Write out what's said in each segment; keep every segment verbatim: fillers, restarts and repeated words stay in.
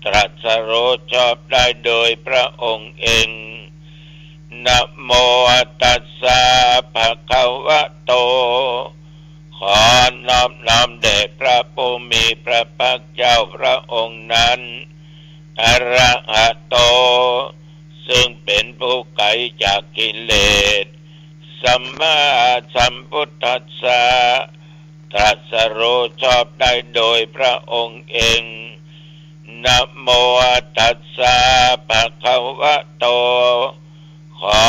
ตรัสรู้ชอบได้โดยพระองค์เอง นะโมตัสสะ ภะคะวะโต ขอนอบน้อมแด่พระผู้มีพระภาคเจ้าพระองค์นั้น อะระหะโต ซึ่งเป็นผู้ไกลจากกิเลส สัมมาสัมพุทธัสสะ ตรัสรู้ชอบได้โดยพระองค์เอง นะโมตัสสะ ภะคะวะโต ขอ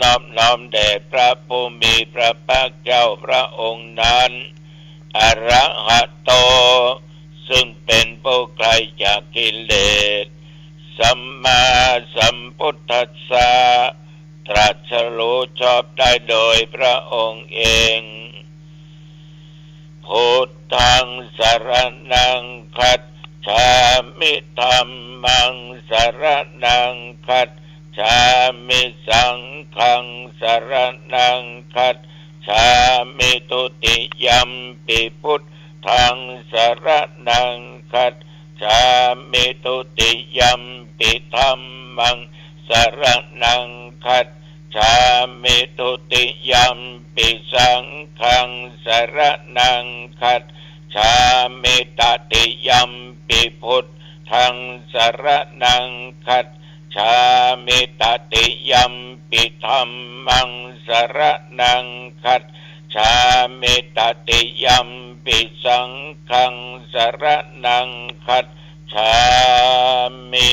นอบน้อมแด่พระผู้มีพระภาคเจ้าพระองค์นั้น อะระหะโต ซึ่งเป็นผู้ไกลจากกิเลส สัมมาสัมพุทธัสสะ ตรัสรู้ชอบได้โดยพระองค์เอง พุทธังสรณังคัจฉามิ ธัมมังสรณังคัจฉามิ สังฆังสรณังคัจฉามิ ทุติยัมปิพุทธังสรณังคัจฉามิ ทุติยัมปิธัมมังสรณังคัจฉามิ ทุติยัมปิสังฆังสรณังคัจฉามิ ตติยัมปิพุทธังสรณังคัจฉามิ ตติยัมปิธัมมังสรณังคัจฉามิ ตติยัมปิสังฆังสรณังคัจฉามิ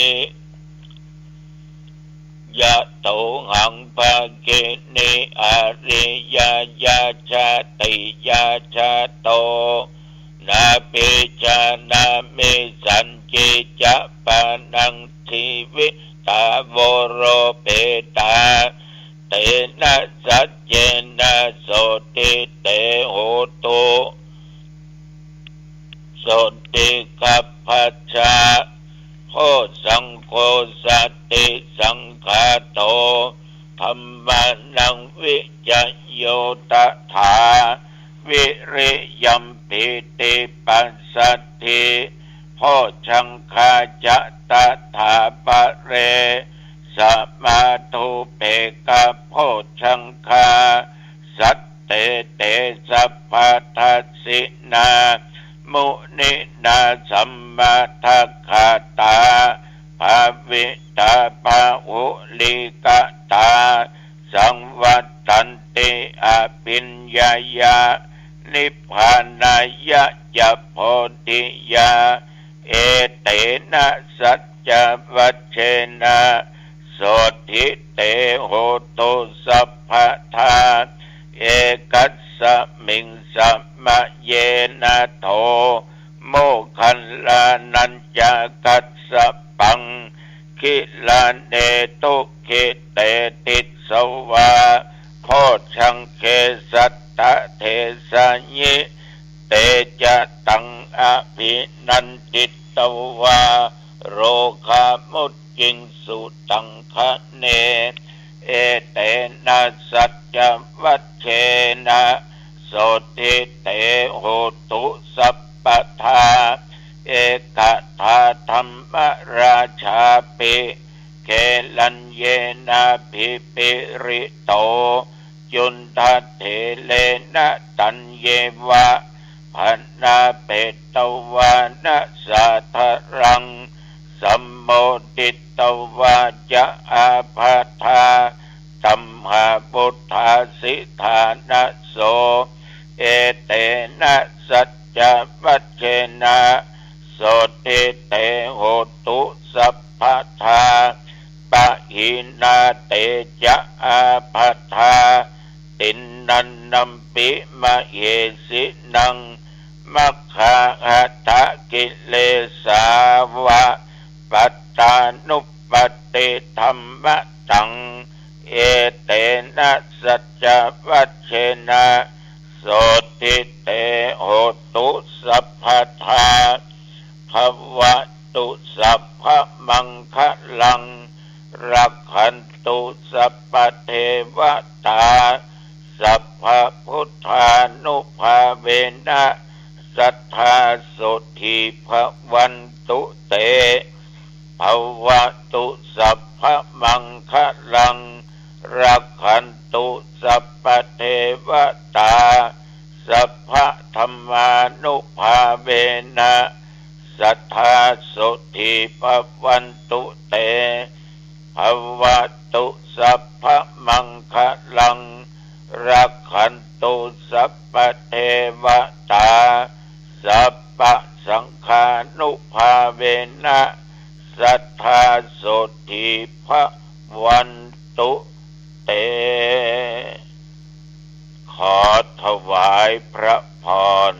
ยะโตหังภะคินิอาริยะยะชาติยะชาโต นะปัจจานามิ สันจิจะปานัง จีวิตาโวโรเปตา เตนะสัจเจนะ โสตถิเต โหตุ โสตถิคัพพะจะ โพชฌังโค สัตถิสังขาโต ธัมมานัง วิจโย ตถา วิริยัม ปีติปัสสัทธิ โพชฌังคาจะ ตถาปะเร สมาทูเปกะโพชฌังคา สัตเต เต สัพพะทัสสินา มุนินา สัมมาทักขาตา ภาวิตา บาหุลีกตา สังวัตตันติ อภิญญายะ นิพพานายะ จะ โพธิยา เอเตนะสัจจวัจเจนะ โสตถิเต โหตุ สัพพะทา เอกัสสะมิง สะมะเยนะ โถ โมคคัลลานัญจะกัสสะปัง กิลาเน ทุกขิเต ติสสวา โพชฌังเก สัตตะเทสะยิ เตจะตัง อภินันทิตวา โรคามุจจิงสุตังคะเน เอเตนะสัจจวัจเจนะ โสตถิเต โหตุ สัพพะทา เอกทาธัมมราชาปิ เกลัญเยนะ ภิปิริโต จุณฑะเถเรนะ ตัญเยวะ ภะนาเปตวานะ สาธะรัง สัมโมทิตวาจะ อาภาธา ตัมหาปุฏฐาสิฐานะโส เอเตนะสัจจวัจเจนะ โสตถิเต โหตุ สัพพะทา ปะหินา เตจะ อาภาธา ติณณันนัมปิ มะเหสินัง มัคคาหะทะกิเลสาวะ ปัตตานุปปัตติธัมมะตัง เอเตนะสัจจวัจเจนะ โสตถิเต โหตุ สัพพะทา ภะวะตุ สัพพะมังคะลัง รักขันตุ สัพพะเทวะตา สัพพะพุทธานุภาเวนะ สัตถาโสตถีภะวันตุเต ภะวะตุ สัพพะมังคะลัง รักขันตุ สัพพะเทวะตา สัพพะธัมมานุภาเวนะ สัตถาโสฏฐีภะวันตุเต ภะวะตุ สัพพะมังคะลัง รักขันตุ สัพพะเทวะตา สัพพะสังฆานุภาเวนะ สัตถาโสฏฐีภะวันตุเต ขอถวายพระพร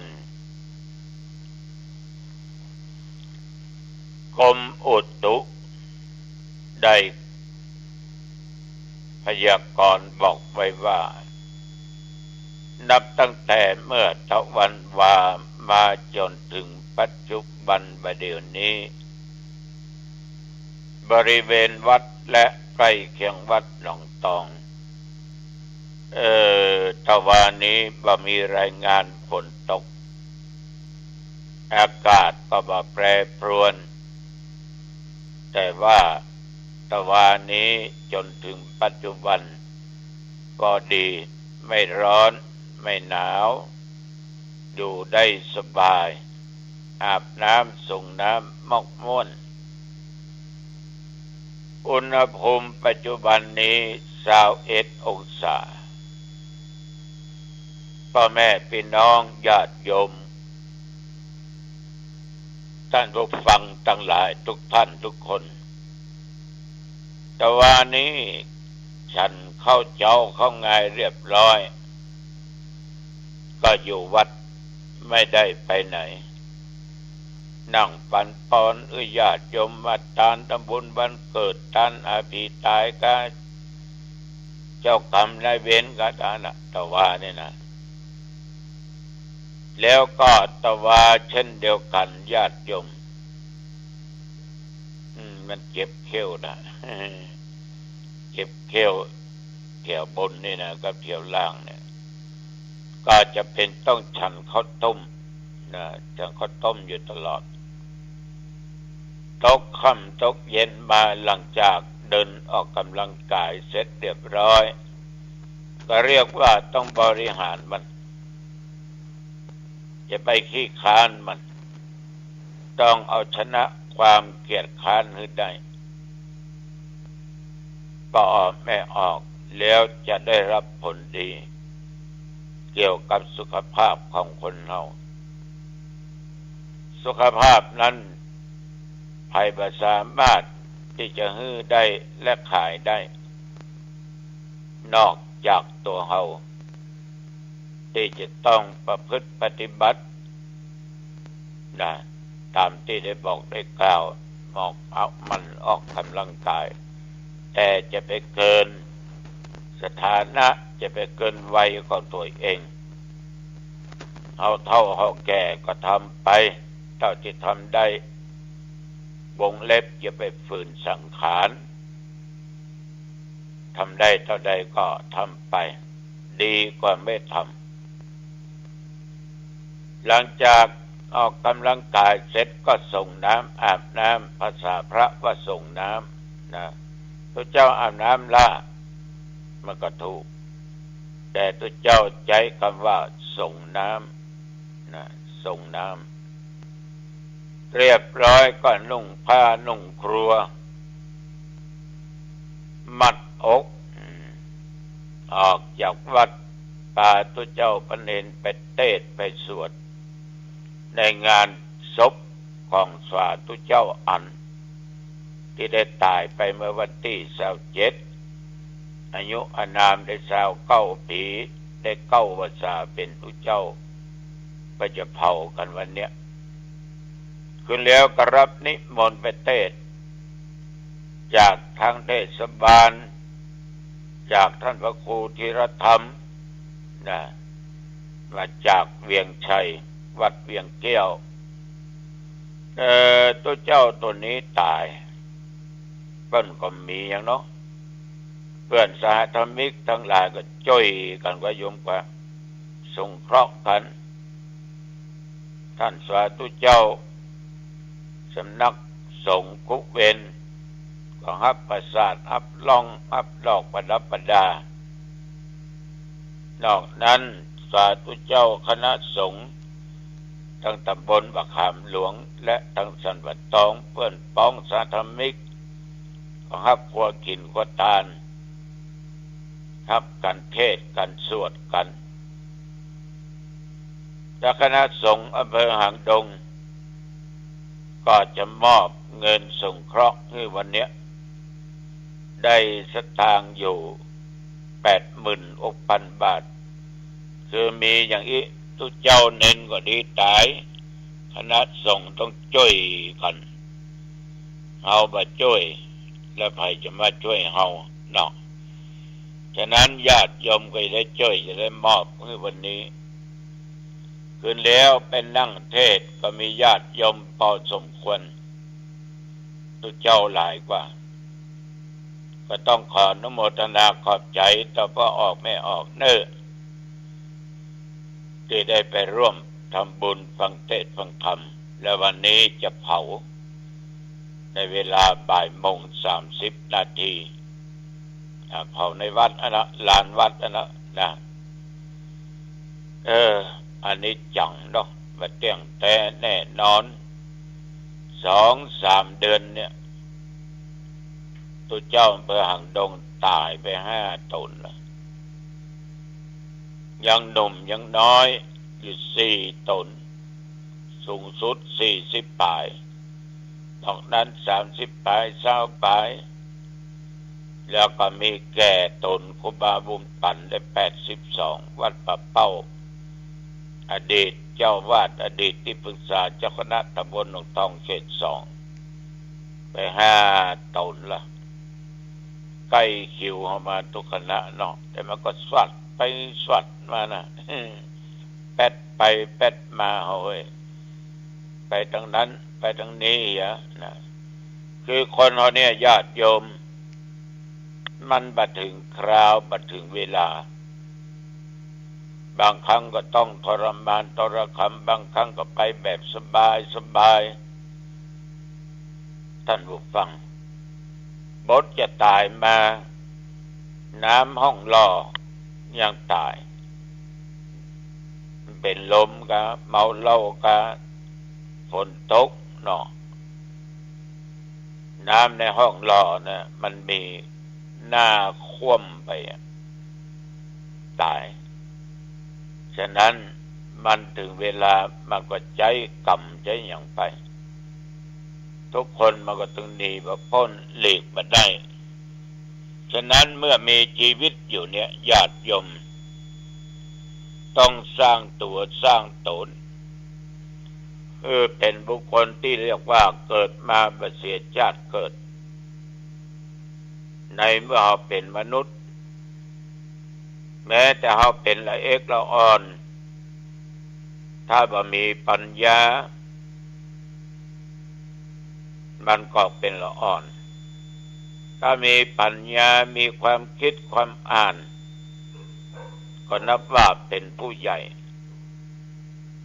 กรมอุตุได้พยากรณ์บอกไว้ว่า นับตั้งแต่เมื่อตะวันวามาจนถึงปัจจุบันบ่าเดี่ยวนี้ บริเวณวัดและใกล้เคียงวัดหนองตอง เอ่อ ตะวานี้บ่มีรายงานฝนตก อากาศก็บ่แปรปรวน แต่ว่าตะวานี้จนถึงปัจจุบัน ก็ดี ไม่ร้อน ไม่หนาว อยู่ได้สบาย อาบน้ำสรงน้ำมอกม่วน อุณหภูมิปัจจุบันนี้ซาวเอ็ดองศา พ่อแม่พี่น้องญาติโยม ท่านผู้ฟังตังหลายทุกท่านทุกคน ตะวานี้ฉันข้าวเจ๊าข้าวงายเรียบร้อย ก็อยู่วัดไม่ได้ไปไหน นั่งปันปอนอื้อญาติโยมมาตานทำบุญวันเกิด ตานอภิตายกาเจ้ากรรมนายเวรกาตานน่ะ ตะวานี่นะ แล้วก็ตะวาเช่นเดียวกั๋นญาติโยม อืม มันเจ็บเขี้ยวนะ เจ็บเขี้ยวแถวบนนี่นะ กับแถวล่างเนี่ย ก็จะเป็นต้องฉันข้าวต้มนะ ฉันข้าวต้มอยู่ตลอด ตกค่ำตกเย็นมาหลังจากเดินออกกำลังกายเสร็จเรียบร้อย ก็เรียกว่าต้องบริหารมัน อย่าไปขี้ค้านมัน ต้องเอาชนะความเกียจคร้านหื้อได้ ปอออกแม่ออก แล้วจะได้รับผลดี เกี่ยวกับสุขภาพของคนเฮา สุขภาพนั้น ใผบ่สามารถตี้จะหื้อได้และขายได้ นอกจากตั๋วเฮา ตี้จะต้องประพฤติปฏิบัติ นะ ต๋ามตี้ได้บอกได้กล่าว ออก เอา หมั่นออกกำลังกาย แต่จะไปเกินสถานะ จะไปเกินวัยของตั๋วเอง เฮาเฒ่าเฮาแก่ก็ทำไป เท่าตี้ทำได้ วงเล็บอย่าไปฝืนสังขาร ทำได้เท่าใดก็ทำไป ดีกว่าไม่ทำ หลังจากออกกำลังกายเสร็จก็สรงน้ำ อาบน้ำ ภาษาพระว่าสรงน้ำนะ ตุ๊เจ้าอาบน้ำล้า มันก็ถูก แต่ตุ๊เจ้าใจ๊กำว่าสรงน้ำ นะ สรงน้ำ เรียบร้อยก็นุ่งผ้านุ่งครัว มัดอก อืม ออกจากวัด ปาตุ๊เจ้าปะเณรไปเตศน์ไปสวด ในงานศพของสาธุเจ้าอัน ตี้ได้ต๋ายไปเมื่อวันตี้ซาวเจ็ด อายุอานามได้ซาวเก้าปี๋ ได้เก้าวรรษาเป๋นตุ๊เจ้า ก็จะเผากั๋นวันเนี้ย ขึ้นแล้วก็รับนิมนต์ไปเตศน์ จากทางเทศบาล จากท่านพระครูธีรธรรม นะ มาจากเวียงชัย วัดเวียงแก้ว เอ่อ ตุ๊เจ้าตั๋วนี้ต๋าย เปิ้นก็มีหยังเนาะ เปื้อนสหธรรมิกตังหลายก็จ้วยกั๋น ก็โยมก็สงเคราะห์กั๋น ท่านสาธุเจ้า สำนัก สงฆ์กู้เวร ก็ฮับประสาท ฮับล่อง ฮับดอกประดับประดา นอกนั้นสาธุเจ้าคณะสงฆ์ ตังตำบลบากขามหลวง และตังสันป่าตอง เปื้อนป๊องสาธมิก ก็ฮับครัวขินครัวตาน ฮับกั๋นเทศน์กั๋นสวดกั๋น และคณะสงฆ์อำเภอหางดง ก็จะมอบเงินสงเคราะห์หื้อวันเนี้ย ได้สตางค์อยู่แปดหมื่นหกพันบาท คือมีอย่างอี้ ตุ๊เจ้าเณรก็ดีต๋าย คณะสงฆ์ต้องจ้วยกั๋น เฮาบ่จ้วย แล้วใผจะมาจ้วยเฮาเนาะ ฉะนั้นญาติโยมก็จะได้จ้วย จะได้มอบหื้อวันนี้ คืนแล้วไปนั่งเทศน์ก็มีญาติโยมพอสมควร ตุ๊เจ้าหลายกว่า ก็ต้องขออนุโมทนาขอบใจ๋ต่อป้อออกแม่ออกเน้อ ตี้ได้ไปร่วมทำบุญฟังเทศน์ฟังธรรม และวันนี้จะเผา ในเวลาบ่ายโมงสามสิบนาที อ่า เผาในวัดอันนะ ลานวัดอันนะ นะ เออ อันนี้จังเนาะ บ่เตี้ยงแต๊แน่นอน สองสามเดือนเนี่ย ตุ๊เจ้าอำเภอหางดงต๋ายไปห้าต๋นละ ยังหนุ่มยังน้อยอยู่สี่ต๋น สูงสุดสี่สิบป๋าย นอกนั้นสามสิบป๋าย ซาวป๋าย แล้วก็มีแก่ต๋น ครูบาบุญปั๋นได้แปดสิบสอง วัดป่าเป้า อดีตเจ้าอาวาส อดีตตี้ปรึกษาเจ้าคณะตำบลหนองทองเขตสอง ไปห้าต๋นละ ใก้คิวเฮามาตุ๊กคณะเนาะ แต่มันก็สวัดไปสวัดมานะ แป๊ดไปแป๊ดมาเฮ้ย ไปตังนั้นไปตังนี้เหียนะ คือคนเฮาเนี่ยญาติโยม มันบ่ถึงคราวบ่ถึงเวลา บางครั้งก็ต้องทรมานทรคำ บางครั้งก็ไปแบบสบายสบาย ท่านผู้ฟัง บทจะต๋ายมา น้ำห้องหล่อยังต๋าย เป๋นลมกา เมาเหล้ากา ฝนตกเนาะ น้ำในห้องหล่อน่ะ มันมีหน้าคว่ำไปอะ ต๋าย ฉะนั้นมันถึงเวลามันก็ใจ๊กรรมใจ๊หยังไป ทุกคนมันก็ต้องหนีบ่ป๊น หลีกบ่ได้ ฉะนั้นเมื่อมีจีวิตอยู่เนี่ย ญาติโยม ต้องสร้างตั๋วสร้างต๋น เออ เป๋นบุคคลตี้เรียกว่าเกิดมาบ่เสียจาติเกิด ในเมื่อเฮาเป๋นมนุษย์ แม้แต่เฮาเป๋นละเอ็กละอ่อน ถ้าบ่มีปัญญา มันก็เป๋นละอ่อน ถ้ามีปัญญา มีความกึ๊ดความอ่าน ก็นับว่าเป๋นผู้ใหญ่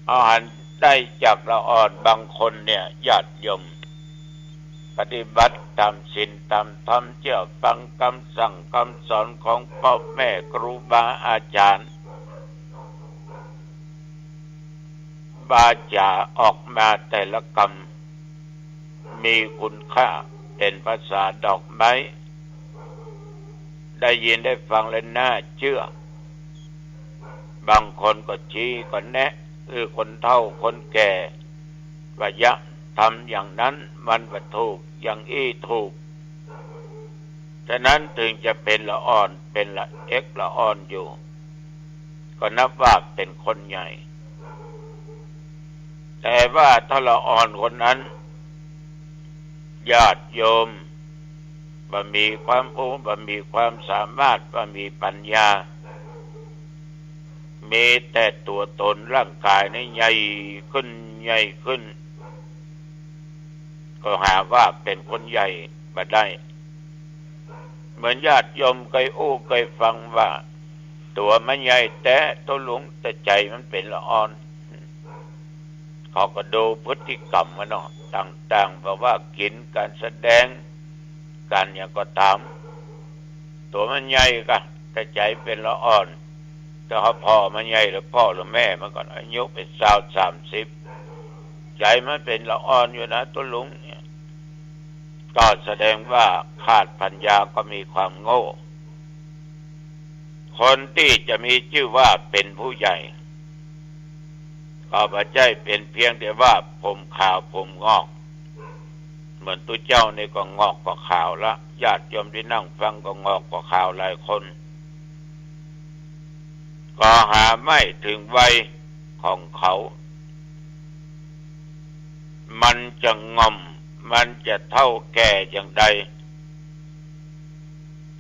เฮาหันได้จากละอ่อน บางคนเนี่ย ญาติโยม ปฏิบัติต๋ามศีลต๋ามธรรม เจื้อฟังกำสั่งกำสอนของป้อแม่ครูบาอาจ๋ารย์ วาจ๋าออกมาแต่ละกำ มีคุณค่า เป๋นภาษาดอกไม้ ได้ยินได้ฟังแล้วน่าเจื้อ บางคนก็ชี้ก็แนะ เออ คนเฒ่าคนแก่ ว่าอย่าทำอย่างนั้น มันบ่ถูก อย่างอี้ถูก ฉะนั้นถึงจะเป๋นละอ่อน เป๋นละเอ็กละอ่อนอยู่ ก็นับว่าเป๋นคนใหญ่ แต่ว่าถ้าละอ่อนคนนั้น ญาติโยม บ่มีความฮู้ บ่มีความสามารถ บ่มีปัญญา มีแต่ตั๋วต๋นร่างก๋ายนี่ใหญ่ขึ้น ใหญ่ขึ้น ก็หาว่าเป๋นคนใหญ่บ่ได้ เหมือนญาติโยมเกยอู้เกยฟังว่า ตั๋วมันใหญ่แต๊ ตั๋วหลวง แต่ใจ๋มันเป๋นละอ่อน อก็ดูพฤติกรรมมันเนาะ ต่างๆ แบบว่ากิ๋น ก๋านแสดง ก๋านหยังก็ต๋าม ตั๋วมันใหญ่กะ แต่ใจ๋เป๋นละอ่อน แต่เฮาผ่อมันใหญ่แล้ว ป้อหรือแม่มันก็อายุเป๋นซาวสามสิบ ใจ๋มันเป๋นละอ่อนอยู่นะ ตุ๊ลุงเนี่ย ก็แสดงว่าขาดปัญญา ก็มีความโง่ คนตี้จะมีจื้อว่าเป๋นผู้ใหญ่ ก็บ่ใจ้เป๋นเพียงแต่ว่าผมขาวผมงอก เหมือนตุ๊เจ้านี่ก็งอกก็ขาวละ ญาติโยมตี้นั่งฟังก็งอกก็ขาวหลายคน ก็หาไม่ถึงวัยของเขา มันจะง่อม มันจะเฒ่าแก่อย่างใด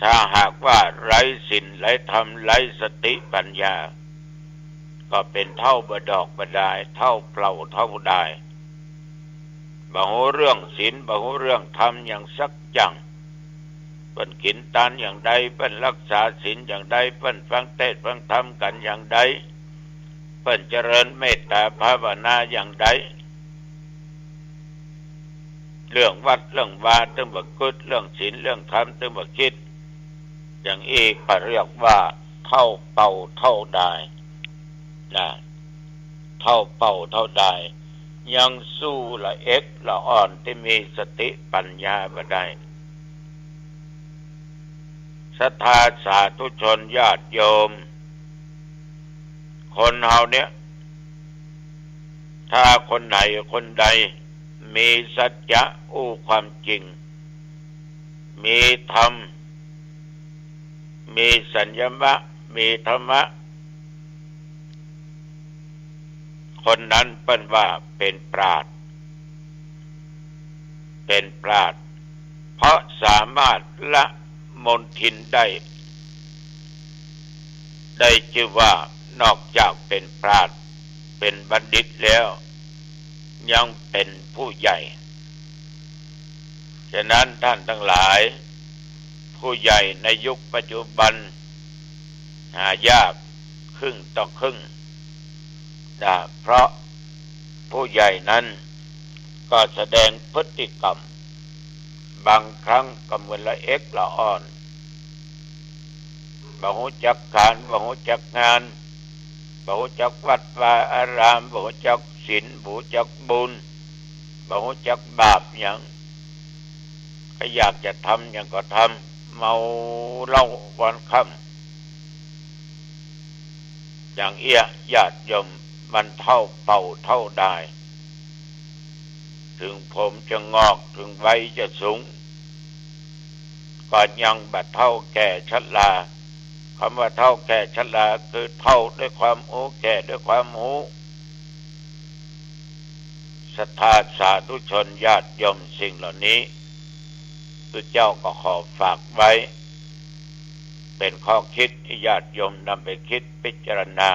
ถ้าหากว่าไร้ศีล ไร้ธรรม ไร้สติปัญญา ก็เป๋นเฒ่าบ่ดอกบ่ดาย เฒ่าเปล่าเฒ่าดาย บ่ฮู้เรื่องศีล บ่ฮู้เรื่องธรรมหยังสักอย่าง เปิ้นกิ๋นตานอย่างใด เปิ้นรักษาศีลอย่างใด เปิ้นฟังเทศน์ฟังธรรมกั๋นอย่างใด เปิ้นเจริญเมตตาภาวนาอย่างใด เรื่องวัดเรื่องวาตึงบ่กึ๊ด เรื่องศีลเรื่องธรรมตึงบ่กึ๊ด อย่างอี้ก็เรียกว่าเฒ่าเปล่าเฒ่าดายนะ เฒ่าเปล่าเฒ่าดาย ยังสู้ละเอ็กละอ่อนตี้มีสติปัญญาบ่ได้ ศรัทธาสาธุชนญาติโยม คนเฮาเนี่ย ถ้าคนไหนคนใดมีสัจจะอู้ความจริง มีธรรม มีสัญญะ มีธรรมะ คนนั้นเปิ้นว่าเป๋นปราชญ์ เป๋นปราชญ์ เพราะสามารถละมลทินได้ ได้จื้อว่านอกจากเป๋นปราชญ์ เป๋นบัณฑิตแล้ว ยังเป๋นผู้ใหญ่ ฉะนั้นท่านตังหลาย ผู้ใหญ่ในยุคปัจจุบันหายากครึ่งต่อครึ่งนะ เพราะผู้ใหญ่นั้นก็แสดงพฤติกรรม บางครั้งก็เหมือนละเอ็กละอ่อน บ่ฮู้จักก๋าน บ่ฮู้จักงาน บ่ฮู้จักวัดวาอาราม บ่ฮู้จักศีล บ่ฮู้จักบุญ บ่ฮู้จักบาปหยัง ใผอยากจะทำหยังก็ทำ เมาเหล้าวันค่ำ อย่างเอี้ย ญาติโยม มันเฒ่าเปล่าเฒ่าดาย เถิงผมจะงอก เถิงวัยจะสูง ก็ยังบ่เฒ่าแก่ชรา กำว่าเฒ่าแก่ชรา คือเฒ่าด้วยความฮู้ แก่ด้วยความฮู้ ศรัทธาสาธุชนญาติโยม สิ่งเหล่านี้ ตุ๊เจ้าก็ขอฝากไว้ เป๋นข้อคิดตี้ญาติโยมนำไปคิดพิจารณา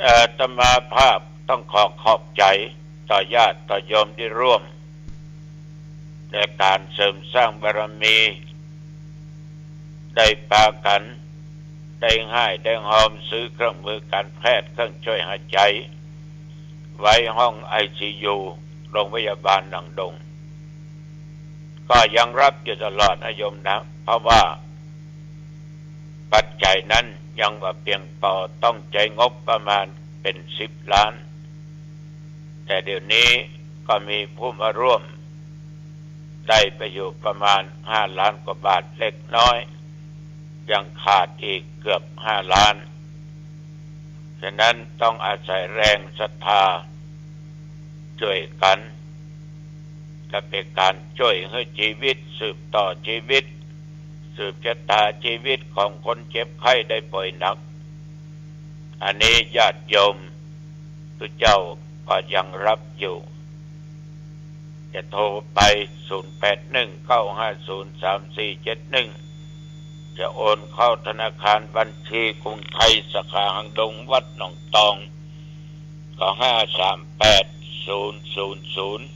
อาตมาภาพต้องขอขอบใจ๋ต่อญาติต่อโยมตี้ร่วมในก๋านเสริมสร้างบารมี ได้ปากั๋น ได้ฮ่ายได้ฮอม ซื้อเครื่องมือก๋านแพทย์ เครื่องช่วยหายใจ๋ ไว้ห้องไอซียู โรงพยาบาลหนางดง ก็ยังฮับอยู่ตลอดนะโยมนะ เพราะว่าปัจจัยนั้นยังบ่เปียงปอ ต้องใจ๊งบประมาณเป๋นสิบล้าน แต่เดี๋ยวนี้ก็มีผู้มาร่วม ได้ไปอยู่ประมาณห้าล้านกว่าบาทเล็กน้อย ยังขาดอีกเกือบห้าล้าน ฉะนั้นต้องอาศัยแรงศรัทธาจ้วยกั๋น และเป๋นก๋านจ้วยหื้อจีวิต สืบต่อจีวิต สืบชะตาจีวิตของคนเจ็บไข้ได้ป่วยหนัก อันนี้ญาติโยม ตุ๊เจ้าก็ยังฮับอยู่ จะโทรไป ศูนย์แปดหนึ่ง เก้าห้าศูนย์ สามสี่เจ็ดหนึ่ง จะโอนเข้าธนาคารบัญชีกรุงไทย สาขาหางดง วัดหนองตอง ก็ ห้าสามแปด ศูนย์ศูนย์ศูนย์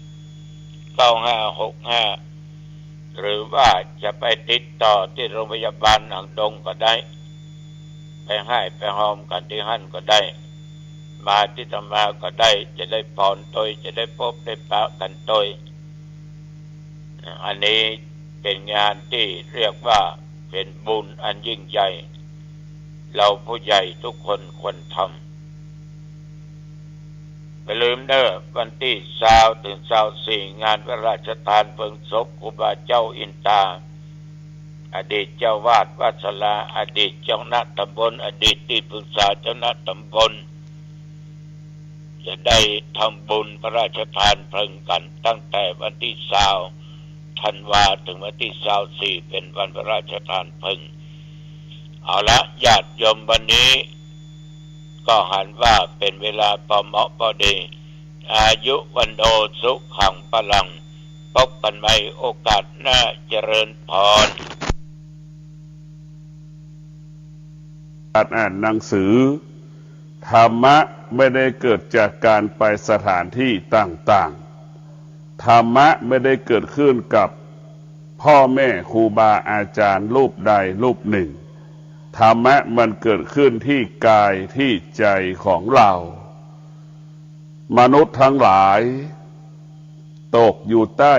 เก้าห้าหกห้า หรือว่าจะไปติดต่อตี้โรงพยาบาลหางดงก็ได้ ไปฮ่ายไปฮอมกั๋นตี้หั้นก็ได้ มาตี้อาตมาก็ได้ จะได้ปอนตวย จะได้ปบได้ปะกั๋นตวย อันนี้เป๋นงานตี้เรียกว่าเป๋นบุญอันยิ่งใหญ่ เฮาผู้ใหญ่ทุกคนควรทำ บ่าลืมเน่อ วันตี้ซาวเถิงซาวสี่ งานพระราชทานเพลิงศพครูบาเจ้าอินตา อดีตเจ้าวาดวัดสารา อดีตเจ้าคณะตำบล อดีตตี้ปรึกษาเจ้าคณะตำบล จะได้ทำบุญพระราชทานเพลิงกั๋น ตั้งแต่วันตี้ซาวธันวาเถิงวันตี้ซาวสี่ เป๋นวันพระราชทานเพลิง เอาละ ญาติโยม วันนี้ก็หันว่าเป๋นเวลาพอเหมาะพอดี อายุ วัณโณ สุขัง พลัง ปบกั๋นใหม่โอกาสหน้า เจริญพร การอ่านหนังสือ ธรรมะไม่ได้เกิดจากการไปสถานที่ต่างๆ ธรรมะไม่ได้เกิดขึ้นกับพ่อแม่ครูบาอาจารย์รูปใดรูปหนึ่ง ธรรมะมันเกิดขึ้นที่กายที่ใจของเรา มนุษย์ทั้งหลาย ตกอยู่ใต้